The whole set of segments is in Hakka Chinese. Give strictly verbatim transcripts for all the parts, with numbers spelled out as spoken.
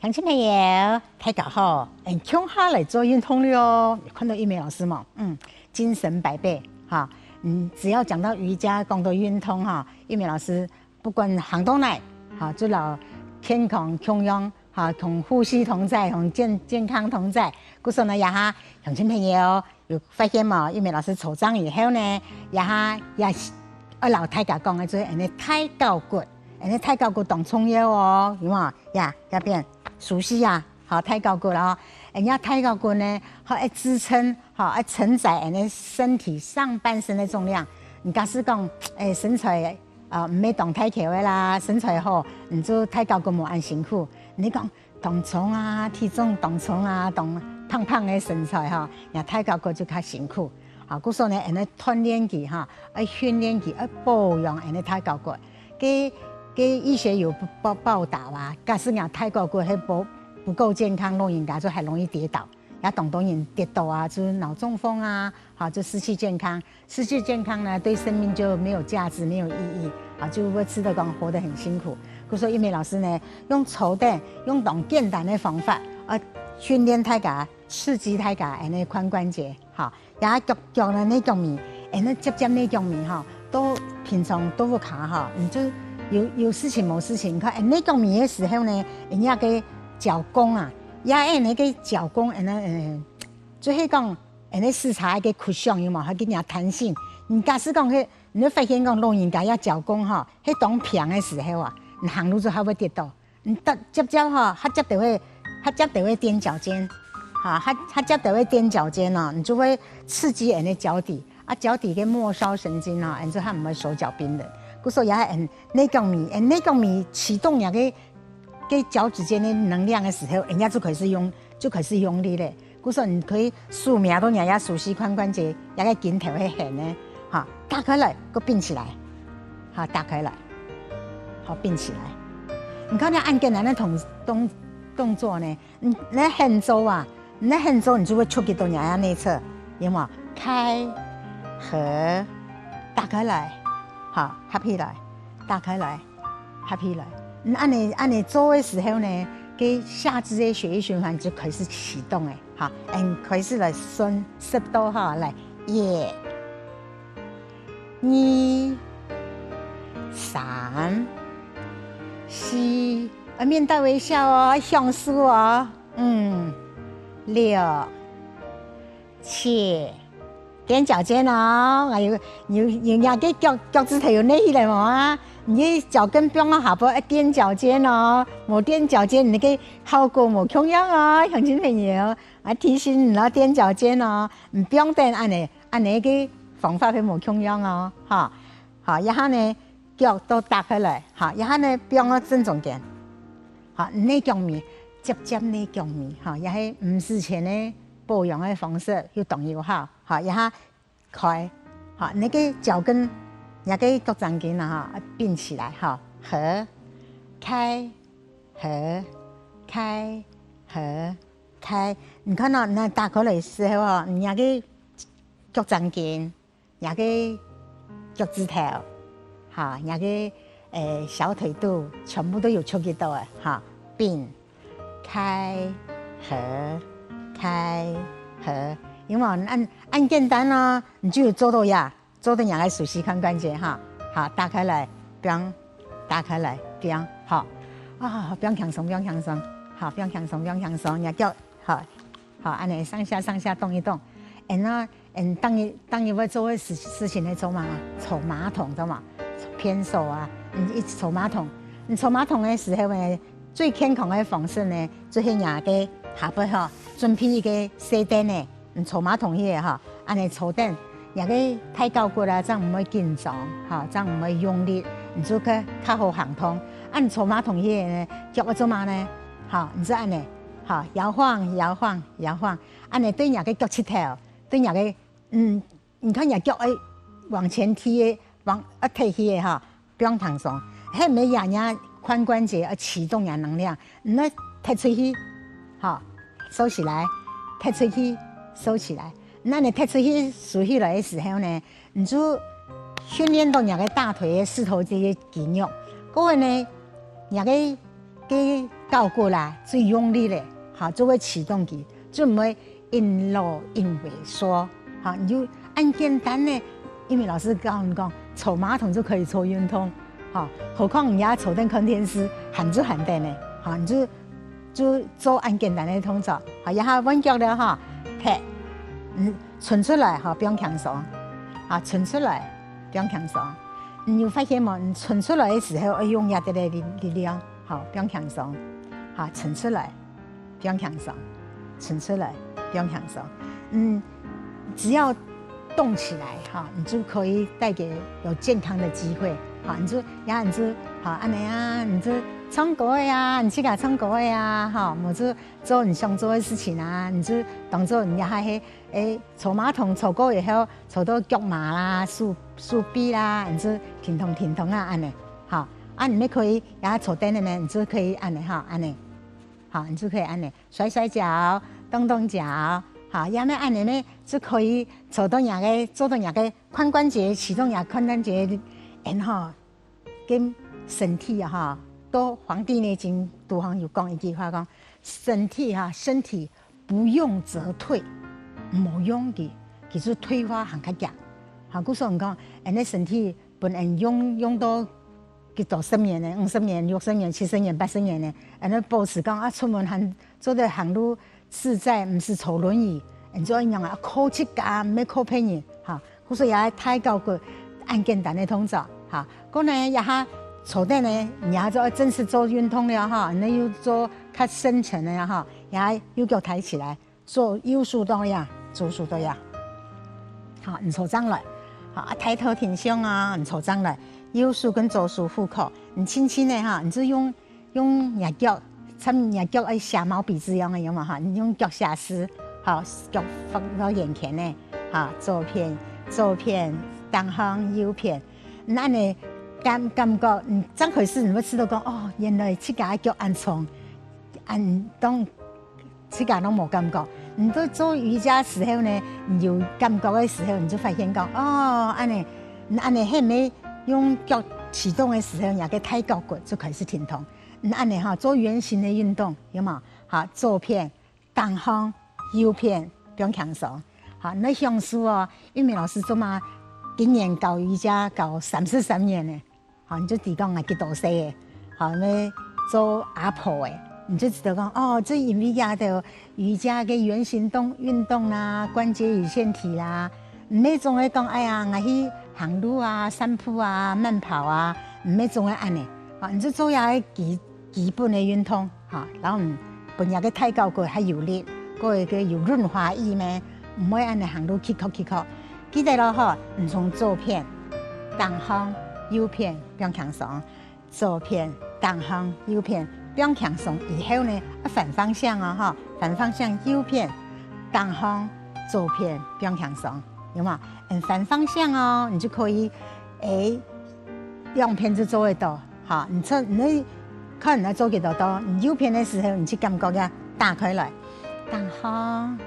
鄉親朋友，大家好，嗯，共下來做運動了哦。有看到玉美老師無？嗯，精神百倍哈。嗯，只要講到瑜伽，講到運動哈，玉美老師不管行到哪，哈，就摎健康共樣，哈，同呼吸同在，同健健康同在。故所呢，這下鄉親朋友有發現無？玉美老師坐正以後呢，這下也是愛摎大家講个，就係恁呢大腳骨，恁呢大腳骨當重要哦，有無？呀，這邊熟悉啊。 好，大腳骨哦，人家大腳骨呢，好愛支撐，好愛承載人的身體上半身的重量。你假使講，哎，身材，呃，毋係當大條个啦，身材好，你就大腳骨無恁辛苦。你講當重啊，體重當重啊，當胖胖个身材哈，人家大腳骨就較辛苦。好，故所呢，人家鍛鍊佢哈，愛訓練佢，愛保養人的大腳骨。 該該醫學有報報導啊，假使若大腳骨係不不夠健康，老人家就很容易跌倒，也當多人跌倒啊，就腦中風啊，哈，就失去健康。失去健康呢，對生命就沒有價值，沒有意義，啊，就會知得講活得很辛苦。故所玉美老師呢，用坐等，用當簡單的方法，啊，訓練大家，刺激大家，恁呢髖關節，哈。 也腳腳呢，你腳尾，哎，你接接你腳尾吼，都平常都不卡吼，你就有有事情無事情，你看，哎，你腳尾个時候呢，人家个腳弓啊，也哎，你个腳弓，哎，那，嗯，就係講，哎，你時差个曲線有無？還跟人家彈性。你假使講，係，你會發現講，老人家也腳弓吼，係當平个時候啊，你行路就還會跌倒。 你搭接接吼，較接就會，較接就會踮腳尖，哈，較較接就會踮腳尖哦，你就會刺激人的腳底，啊，腳底个末梢神經哦，人就較毋會手腳冰冷。故所也很內功咪，很內功咪啟動若个个腳趾尖的能量的時候，人家就開始用，就開始用力咧。 故所你可以手摸到若个手膝髖關節，若个筋頭係絚个，哈，打開來，過併起來，哈，打開來，好，併起來。你看這恁簡單个動動動作呢，你你肯做啊，你肯做，你就會觸及到若个內側，有無？開、合、打開來，好，合起來，打開來。 合起來。嗯，恁呢恁呢做个時候呢，該下肢个血液循環就開始啟動了，哈，嗯，開始來順十度哈，來，一、二、三、四，呃，面帶微笑哦，享受哦，嗯，六、七， 踮腳尖哦，還有有有若个腳腳趾頭有躡起來無啊？你个腳跟放到下背，愛踮腳尖哦，無踮腳尖，你个效果無共樣哦，鄉親朋友，啊，提醒你哦，踮腳尖哦，毋放等恁呢，恁呢个方法會無共樣哦，哈。好，這下呢，腳都打開來，哈，這下呢，放到正中間，哈，你个腳尾，接接你个腳尾，哈，也係毋使錢个保養个方式，又當有效。 好，這下開，好，你个腳跟，你个腳掌根啊，哈，併起來，哈，合，開，合，開，合，開。你看到，你打開來的時候哦，你个腳掌根，你个腳趾頭，哈，你个，呃，小腿肚，全部都有觸及到个，哈，併，開，合，開，合。因為恁 恁簡單哦，你就有做到呀，做到若个手膝髖關節哈。好，打開來，放，打開來，放，好。啊，放輕鬆，放輕鬆，好，放輕鬆，放輕鬆，若腳，好，好，恁呢上下上下動一動。And呢，and當你當你會做个事事情來做嘛，坐馬桶，知道嗎？便所啊，你一直坐馬桶，你坐馬桶个時候呢，最健康个方式呢，就係若个下背吼，準備一个細凳呢。 嗯，坐馬桶該个吼，恁呢坐等，若个大腳骨啊，正毋會緊張，吼，正毋會用力，你就較較好行動。啊，你坐馬桶該个呢，腳愛做麼呢？吼，你就恁呢，吼，搖晃、搖晃、搖晃，恁呢對若个腳膝頭，對若个，嗯，你看若腳愛往前踢个，往，愛踢去个吼， 放輕鬆，係毋係呀，若髖關節愛啟動若能量，你愛踢出去，好，收起來，踢出去，收起來。那你踢出去、收起來个時候呢，你就訓練到若个大腿个四頭肌个肌肉，過後呢，若个个交骨啦，最用力个，哈，就會啟動佢，就毋會因勞因為說，哈，你就恁簡單个，因為老師教你講，坐馬桶就可以做運動，哈，何況你也坐等看電視，還就還得呢，哈，你就就做恁簡單个動作，好，這下換腳了哈，踢，嗯，伸出來哈，放輕鬆，啊，伸出來，放輕鬆。你有發現無？你伸出來个時候，愛用這个力力量，好，放輕鬆，好，伸出來，放輕鬆，伸出來，放輕鬆。嗯，只要動起來哈，你就可以帶給有健康的機會。好，你就呀，你就好，恁呢啊，你就唱歌个啊，你自家唱歌个啊，哈，無就做你想做个事情啊，你就當做你也還係，誒，坐馬桶坐過以後，坐到腳麻啦、手手臂啦，你就停動停動啊，恁呢，好，啊，你也可以，也坐凳个咩，你就可以恁呢哈，恁呢，好，你就可以恁呢。 甩甩跤，動動跤，哈，也乜恁呢呢，就可以做到若个，做到若个髖關節，啟動若髖關節，然後跟身體啊哈，到《黃帝內經》肚項有講一句話講，身體哈，身體不用則退，無用个，其實退化還較強。哈，故所講，恁呢身體本來用用到幾多十年呢，五十年、六十年、七十年、八十年呢，恁呢保持講啊，出門還 做得行路自在，毋使坐輪椅，恁樣樣啊，靠自家，毋係靠別人，哈。故所也大交骨，恁簡單个動作，哈。過呢，這下坐等呢，你也做正式做運動了哈，你又做較深層个哈，也右腳抬起來，做右手到呀，左手到呀。好，你坐正來，好，啊，抬頭挺胸啊，你坐正來，右手跟左手互扣，你輕輕个哈，你就用 用若腳，像若腳愛寫毛筆字樣个，有無哈？你用腳寫字，好，腳放到眼前呢，好，左片、左片，頂項右片，你恁呢感感覺，你正開始你會知道講，哦，原來自家个腳恁長，恁當自家攏無感覺。你在做瑜伽時候呢，你有感覺个時候，你就發現講，哦，恁呢，你恁呢係毋係用腳啟動个時候，若个大交骨就開始停動。 嗯，恁呢哈，做圓形个運動，有無？好，左片、頂項、右片，放輕鬆。好，你享受哦，玉美老師做嘛，今年教瑜伽教三十三年呢。好，你就知講啊，幾多歲个，好，你做阿婆个，你就知道講，哦，這因為這兜瑜伽个圓形動運動啦，關節與腺體啦，毋係總係講，哎呀，𠊎去行路啊、散步啊、慢跑啊，毋係總係恁呢。啊，你就做這个基基本个運動，哈，然後分若个大交骨較有力，過个有潤滑液咩，毋會恁呢行路曲曲曲曲。記得咯吼，你從左片、頂項、右片放輕鬆。 左片、頂項、右片放輕鬆以後呢，啊，反方向哦，吼，反方向右片、頂項、左片放輕鬆，有無？嗯，反方向哦，你就可以，誒，兩片就做得到，哈。你做，你看你愛做幾多到，你右片个時候，你就感覺要打開來，頂項，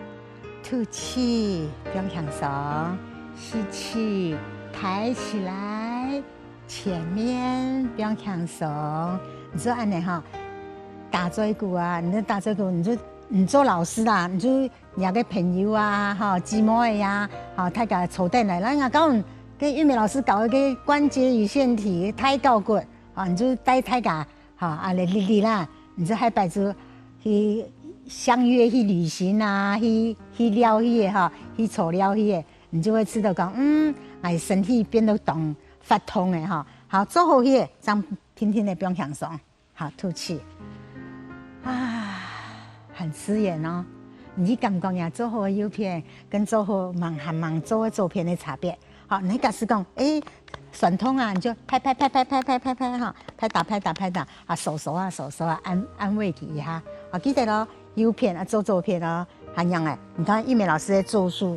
吐氣，放輕鬆，吸氣，抬起來。 前面放輕鬆，你就恁呢哈，打嘴鼓啊，你就打嘴鼓，你就你做老師啦，你就若个朋友啊，哈，姊妹呀，哈，大家坐等來，來，𠊎教你，跟玉美老師教个關節與腺體、大交骨，哈，你就帶大家，哈，啊，來力力啦，你就下擺就去相約去旅行啊，去去尞去个哈，去坐尞去个，你就會知道講，嗯，哎，身體變到當 發痛个哈。好，做好去，正定定个放輕鬆，好，吐氣。啊，很自然哦。你感覺呀，做好个右片跟做好吂還吂做个左片个差別。好，你假使講，誒，痠痛啊，你就拍拍拍拍拍拍拍拍哈，拍打拍打拍打啊，收收啊收收啊，安安慰佢一下。好，記得咯，右片啊做左片哦，還樣誒，你看玉美老師个左手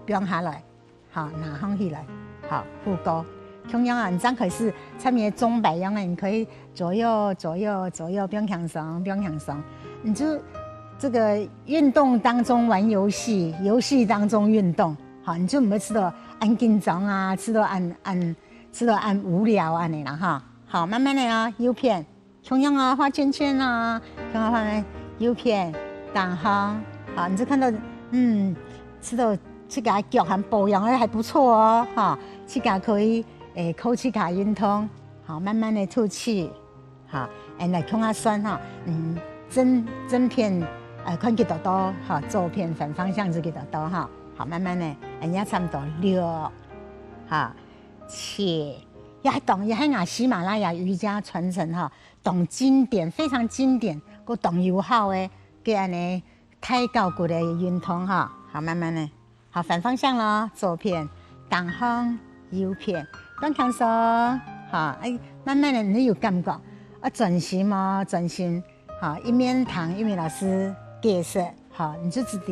放下來， 好，拿䟘起來，好，副高。共樣啊，你正開始像你个鐘擺樣啊，你可以左右左右左右，放輕鬆，放輕鬆。你就這個運動當中玩遊戲，遊戲當中運動，好，你就毋會試著恁緊張啊，試著恁恁試著恁無聊恁呢啦哈。好，慢慢个啊，右片，同樣啊，畫圈圈啊，同樣畫右片、頂項，好，你就看到，嗯，知道自家腳還保養得還不錯哦，哈，自家可以，誒，靠自家運動，好，慢慢的吐氣，好，誒，來看下算哈，嗯，正正片，呃，看幾多度，哈，左片反方向是幾多度哈，好，慢慢的，人家差不多六，哈，七，也當也係啊，喜马拉雅瑜伽傳承哈， 當經典，非常經典，又當有效个，个恁呢抬高骨个運動哈。好，慢慢的，好，反方向咯，左片，頂項，右片，放輕鬆，好，哎，慢慢的你有感覺，啊，專心哦，專心，好，一面聽玉米老師解釋，好，你就知道，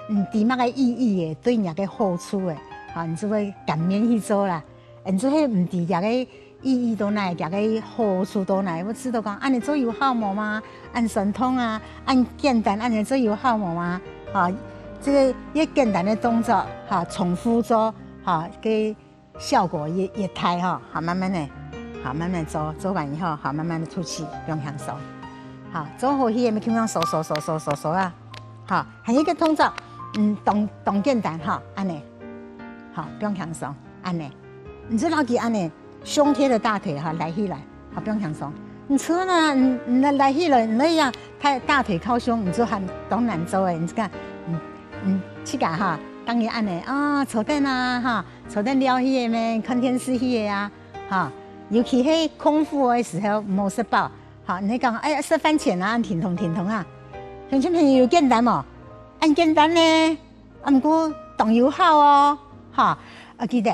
嗯，知麼个意義个，對你个好處个，好，你就會甘願去做啦。 恁就係毋知佢个意義到哪，佢个好處到哪，會知道講恁呢做有效無嘛？恁酸痛啊，恁簡單，恁呢做有效無嘛？哈，這个越簡單个動作，哈，重複做，哈，个效果越越大哈。好，慢慢的，好，慢慢做，做完以後，好，慢慢的吐氣，放輕鬆。好，做好去，咪輕輕收收收收收收啊。好，還有一个動作，嗯，當當簡單哈，恁呢，好，放輕鬆，恁呢。 你就摎佢恁呢，胸貼著大腿哈，拉起來，好，放輕鬆。你坐呢，你你拉起來，你那樣大大腿靠胸，你就還當難做誒。你看，你你自家哈，當然恁呢啊，坐等啊哈，坐等尞去个咩，看電視去个啊，哈。尤其係空腹个時候，無食飽，哈，你講哎呀食飯前啊，停動停動啊，鄉親朋友有簡單無？恁簡單呢，啊毋過當有效哦，哈，啊記得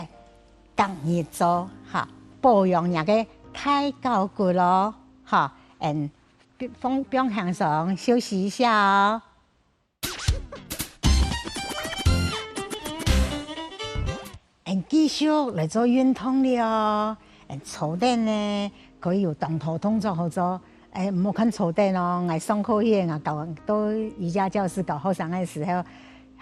逐日做，哈，保養若个大腿骨咯，哈，嗯，放放輕鬆，休息一下哦。嗯，繼續來做運動了哦。嗯，坐等呢，可以有當多動作好做。 哎，毋好看坐等哦，𠊎上課去，𠊎教到瑜伽教室教學生个時候，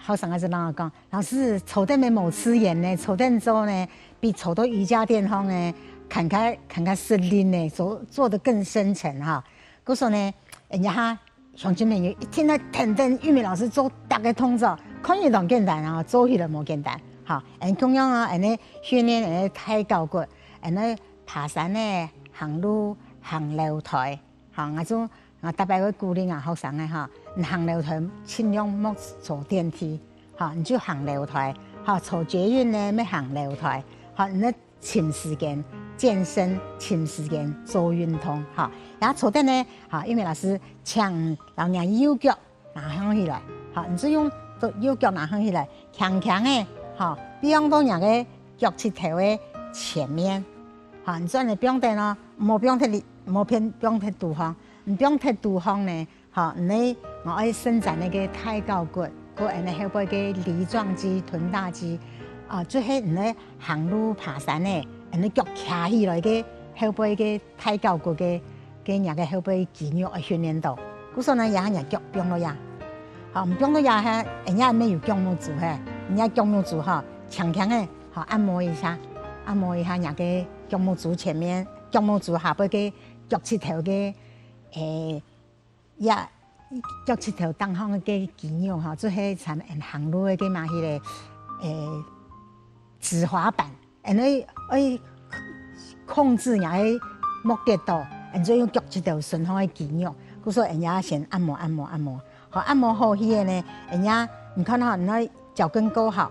學生个就摎𠊎講，老師，坐等乜無自然呢，坐等做呢，比坐到瑜伽墊項呢，還較還較實力呢，做做得更深層哈。故所呢，人家哈，鄉親朋友一定愛跈等玉米老師做逐个動作，看起來當簡單啊，做起來無簡單。哈，恁共樣啊，恁呢訓練恁呢大腿骨，恁呢爬山呢，行路，行樓梯。 哈，𠊎就𠊎逐擺會鼓勵𠊎學生个哈，你行樓梯盡量莫坐電梯，哈，你就行樓梯，哈，坐捷運呢，乜行樓梯，哈，你愛尋時間健身，尋時間做運動，哈。然後坐等呢，哈，玉米老師請摎若右腳拿䟘起來，哈，你就用右腳拿䟘起來，輕輕个，哈，放到若个腳膝頭个前面，哈，你就恁呢放等哦，莫放忒裡，莫偏放忒肚項。 你放忒肚項呢，吼，你愛伸展該个大腿骨，還有後背个梨狀肌、臀大肌，啊，就係你行路、爬山呢，你腳擎起來个後背个大腿骨个，个若个後背肌肉愛訓練到。故所呢，這下若腳放落這，吼，毋放落這下，人家乜有腳目珠嘿，人家腳目珠吼，輕輕个，吼，按摩一下，按摩一下若个腳目珠前面，腳目珠下背个 腳膝頭个，欸，也腳膝頭頂項个肌肉吼，就係像𠊎行路个該嘛，該个，欸，直滑板，恁樣愛控制若个目的度，恁樣用腳膝頭伸項个肌肉，故所人家先按摩按摩按摩，好，按摩好去个呢，人家你看吼，你愛腳跟勾好，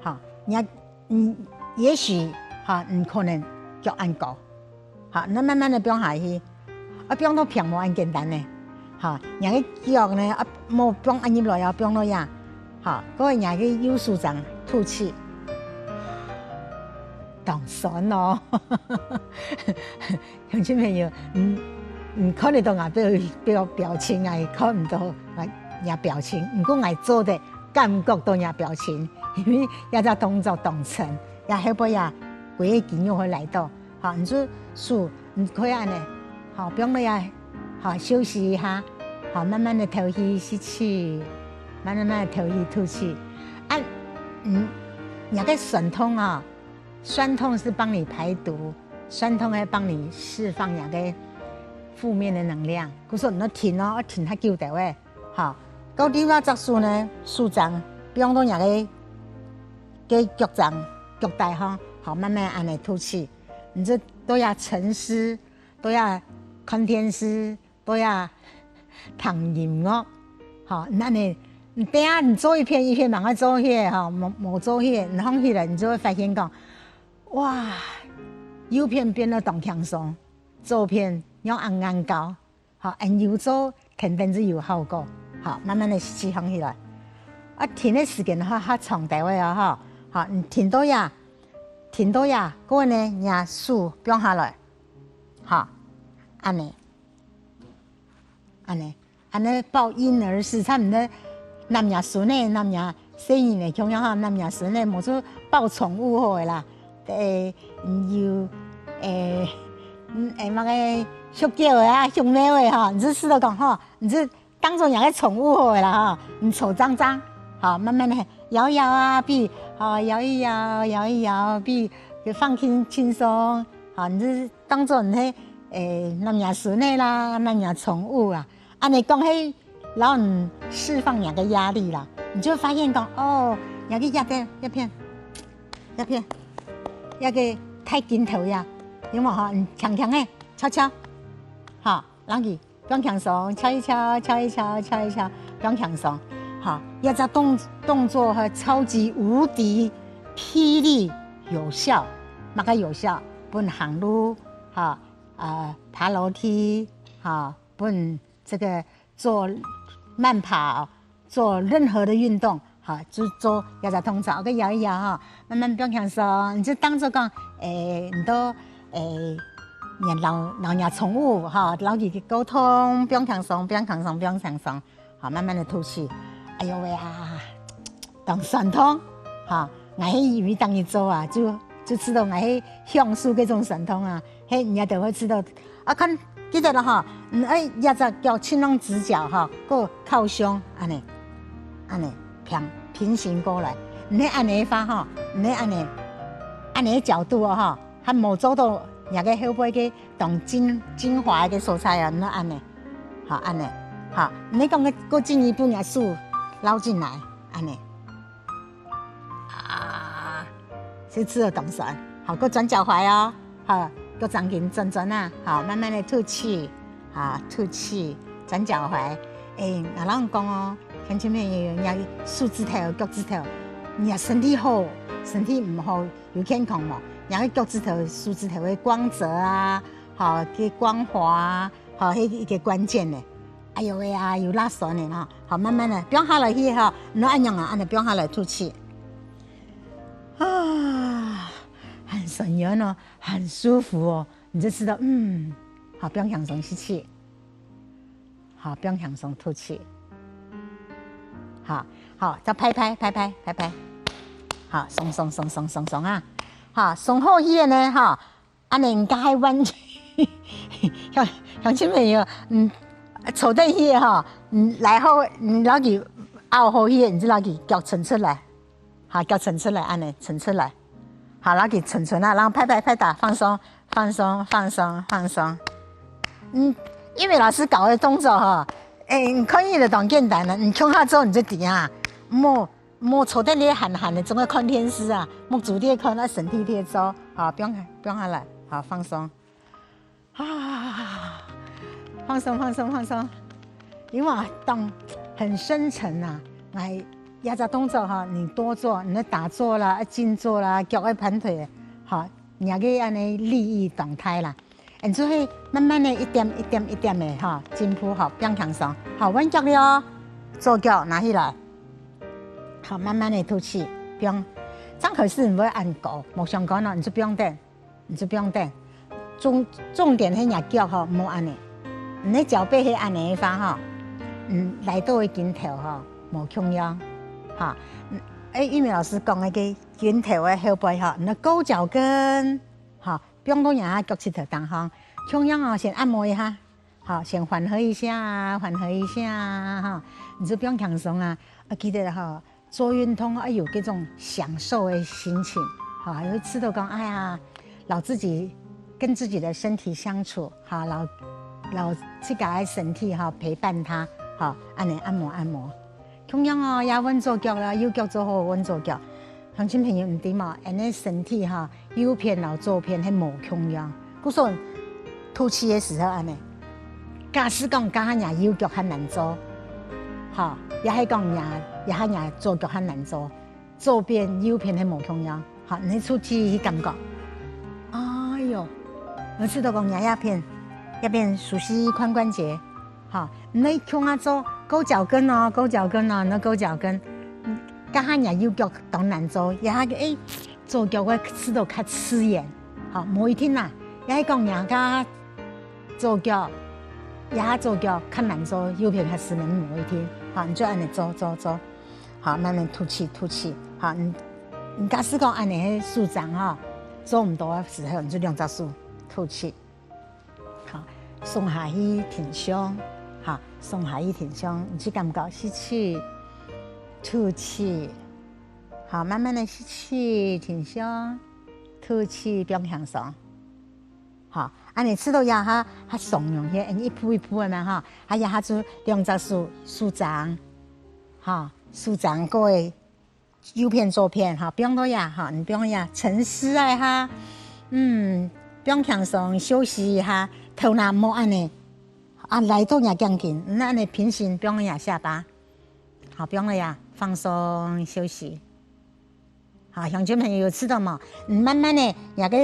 好，人家嗯，也許哈，你可能腳恁高， 好，那慢慢个放下去，啊，放到平無恁簡單呢，哈，若个腳呢，啊，莫放恁入來啊，放落這，哈，各位若个右手掌吐氣，當酸哦。鄉親朋友，嗯，你看得到𠊎表表表情啊，看毋到𠊎若表情，毋過𠊎做得感覺到若表情，因為這隻動作當深，這後背啊，歸个肌肉會拉到。 好，你就手，你可以恁樣，好，放落來，好，休息一下，好，慢慢个敨氣，吸氣，慢慢慢个敨氣，吐氣。啊，嗯，若个痠痛啊，痠痛是幫你排毒，痠痛會幫你釋放若个負面的能量。故所你停哦，要停較久个，吼。到另外隻手呢，手掌放到若个个腳掌脚底吼，好，慢慢恁呢吐氣。你就都要沉思，都要看電視，都要聽音樂，吼，恁呢，你等下你做一片一片，慢慢做起來吼，無無做起來，你放起來，你就會發現講，哇，右片變得當輕鬆，左片仰恁硬高。 好，恁有做肯定係有效果。好，慢慢个吸放起來。啊，停个時間吼，較長兜仔哦，吼。好，你停到呀，停到呀，過後呢，若手放下來，好，恁呢，恁呢，恁呢抱嬰兒式，差毋多攬若孫仔，攬若細人仔共樣吼，攬若孫仔，無就抱寵物好个啦。誒，有，誒，嗯，誒，麼个畜狗个啊，畜貓个吼，你就試著講吼，你就當做若个寵物好个啦吼，你坐正正，吼，慢慢个搖一搖啊，比，吼，搖一搖，搖一搖，比，就放輕輕鬆，吼，你就當做你係，誒，攬若孫仔啦，攬若寵物啊。 恁呢講，係摎你釋放若个壓力啦，你就發現講，哦，若个壓力，壓片，壓片，壓个太緊頭呀，有無吼？你輕輕个，敲敲，好，讓佢放輕鬆，敲一敲，敲一敲，敲一敲，放輕鬆。好，這隻動動作吼，超級無敵霹靂有效，麼个有效？分行路，哈，呃，爬樓梯，哈，分這個 做慢跑，做任何的運動，哈，就做這隻動作，OK，搖一搖哈，慢慢放輕鬆，你就當做講，誒，你都，誒，你摎摎若寵物哈，摎佢溝通，放輕鬆，放輕鬆，放輕鬆，好，慢慢的吐氣。哎喲喂啊，當痠痛，哈，𠊎係因為當日做啊，就就知道𠊎係享受這種痠痛啊，嘿，你也都會知道 啊，看，記得了哈，你愛這隻腳盡量直角哈，過靠胸，恁呢，恁呢平平行過來。你恁呢个話哈，你恁呢，恁呢个角度哦哈，還無做到若个後背个當精精華个所在啊，你恁呢，好恁呢，好，你講个過進一步，若手摎進來，恁呢。 啊，就知道當痠。好，過轉腳踝哦。好，過正經轉轉啊。好，慢慢的吐氣，好，吐氣，轉腳踝。誒，𠊎摎你講哦，鄉親朋友，若手指頭、腳趾頭，若身體好，身體毋好，有健康無？若个腳趾頭、手指頭个光澤啊，好，个光滑啊，好，係一個關鍵呢。哎喲喂啊，有辣痠个吼。好，慢慢的放下來去吼，你恁樣啊，恁樣放下來吐氣。 啊，很痠軟哦，很舒服哦，你就知道，嗯，好，放輕鬆吸氣，好，放輕鬆吐氣，好，好，再拍拍拍拍拍拍，好，鬆鬆鬆鬆鬆鬆啊，好，鬆好去个呢，哈，恁呢你該還彎，鄉鄉親朋友，嗯，坐等去个哈，嗯，來好，嗯，摎佢拗好去个，你就摎佢腳伸出來。 好，腳伸出來，恁呢伸出來。好，摎佢伸伸啊，然後拍拍拍打，放鬆，放鬆，放鬆，放鬆。嗯，玉美老師教个動作吼，誒，你看起來當簡單个，你共下做你就知啊。莫莫坐在那閒閒个，總愛看電視啊，目珠在看，啊身體在做，好，放放下來，好，放鬆。 啊，放鬆放鬆放鬆，因為啊，當很深沉啊，來，這隻動作哈，你多做，你的打坐啦、靜坐啦、腳愛盤腿，哈，你个恁呢利益當大啦。你就會慢慢的一點一點一點的哈，進步哈，放輕鬆，好，換腳了哦，左腳拿起來，好，慢慢的吐氣，放，正開始你會恁高，無相干哦，你就放等。 你就放等。重重點係若腳吼，莫恁呢。你个腳背係恁呢个話吼，嗯，來到个筋頭吼，無共樣。哈，嗯，誒，玉美老師講个个筋頭个後背吼，你个勾腳跟，哈，放到若下腳趾頭頂項，共樣哦，先按摩一下，好，先緩和一下啊，緩和一下啊，哈，你就放輕鬆啊。啊，記得吼， 做運動愛有這種享受的心情，哈，愛知道講，哎呀，摎自己跟自己的身體相處，哈，摎摎自家个身體吼陪伴佢，吼，恁樣按摩按摩。共樣哦，也換左腳啦，右腳做好換左腳。鄉親朋友，你知無？恁樣身體吼，右片摎左片係無共樣。故所，吐氣个時候恁樣，假使講這下若右腳較難做，吼，也係講若這下若左腳較難做， 左片、右片係無共樣，吼，你出去去感覺。哎喲，你知道講若這片，這片熟悉髖關節，吼，你共下做勾腳跟哦，勾腳跟哦，你勾腳跟，嗯，這下若右腳當難做，這下个，誒，左腳會試著較自然，吼，無一定啦，也係講若个左腳，這下左腳較難做，右片較自然，無一定，吼，你就恁樣做做做。 好，慢慢吐氣，吐氣。好，你，你假使講恁樣个舒張吼，做毋到个時候，你就兩隻手吐氣。好，鬆下去挺胸，好，鬆下去挺胸，你去感覺吸氣，吐氣。好，慢慢的吸氣，挺胸，吐氣，放輕鬆。好，恁樣試著這下，較鬆軟些，一步一步个嘛吼，啊這下就兩隻手舒張，好， 舒張過个右片左片，哈，放到這，哈，你放這，沉思一下，嗯，放輕鬆，休息一下，頭那莫恁樣，啊，來到若頸根，你恁樣平行放這下巴，好，放了呀，放鬆休息。好，鄉親朋友有試著無？你慢慢的，若个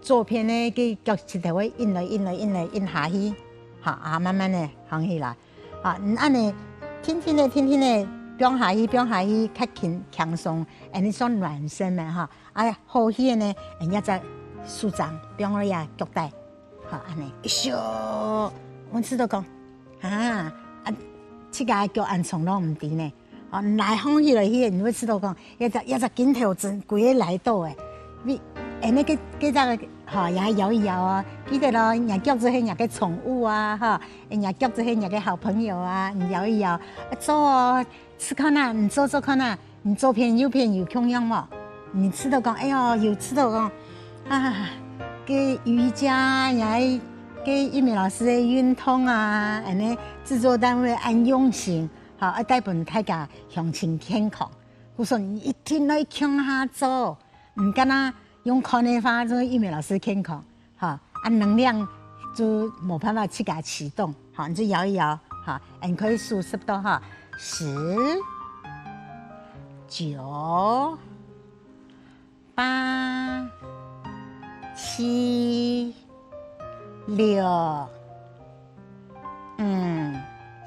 左片个个腳趾頭會硬來硬來硬來硬下去，好，啊，慢慢的放起來。 啊，你恁樣，定定个，定定个，放下去，放下去，較輕，輕鬆，恁樣算暖身个哈。哎呀，好去个呢，人家再舒張，放落呀，腳底，好，恁樣，一咻，我試著講，啊，啊，自家个腳恁長攏毋知呢。哦，來放起來去，你會試著講， 這隻，這隻筋頭真，規个拉到欸。你，恁樣个，个隻，吼，也搖一搖啊。記得咯，若腳就係若个寵物啊，吼，若腳就係若个好朋友啊，你搖一搖。啊，做哦，試看啊，你做做看啊，你左片右片有共樣無？你試著講，哎喲，有試著講，啊，个瑜伽啊，也个玉美老師个運動啊，恁樣製作單位恁用心，吼，愛帶分大家鄉親健康。 故所你一定愛共下做，毋敢若用看个話，就玉美老師健康，哈，啊，能量就無辦法自家啟動，哈，你就搖一搖，哈，你可以數十到哈，十、九、八、七、六、五、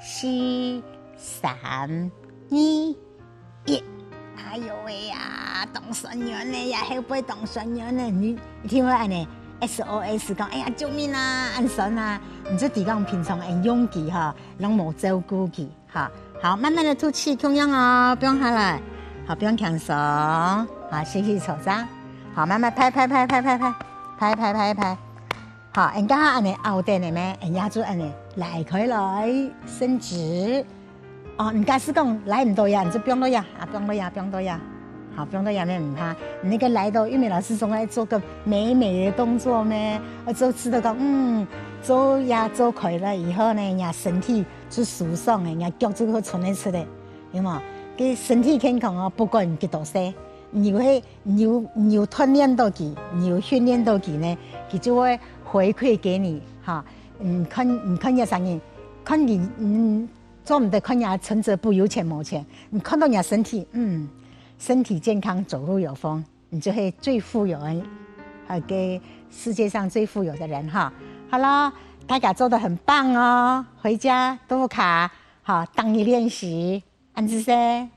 四、三、二、一。哎喲喂呀，當痠軟呢，也後背當痠軟呢。你，你聽會恁樣，S O S講，哎呀，救命啊，恁痠啊！你就知講平常恁用佢吼，攏無照顧佢。 好，好，慢慢的吐氣，共樣哦，放下來，好，放輕鬆，好，吸氣坐正，好，慢慢拍拍拍拍拍拍拍拍拍拍，好，人家恁樣拗等个咩，人家就恁樣拉開來伸直，哦，人家係講拉毋到呀，你就放落呀，啊，放落呀，放落呀。 好，放到下面毋怕。你那個來到玉美老師總愛做個美美的動作咩？啊，做試著講，嗯，做呀做開了以後呢，人家身體就舒爽的，人家腳就會伸得出來，有無？个身體健康哦，不管幾多歲，你有係，你有，你有鍛鍊到佢，你有訓練到佢呢，佢就會回饋給你，哈。你看，你看這生意，看你，嗯，做毋得看人家存摺簿有錢無錢，你看到人家身體，嗯，身體健康，走路有風。 你就係最富有的，呃，个世界上最富有的人哈。好了，大家做得很棒哦，回家都卡，好，當你練習，恁仔細。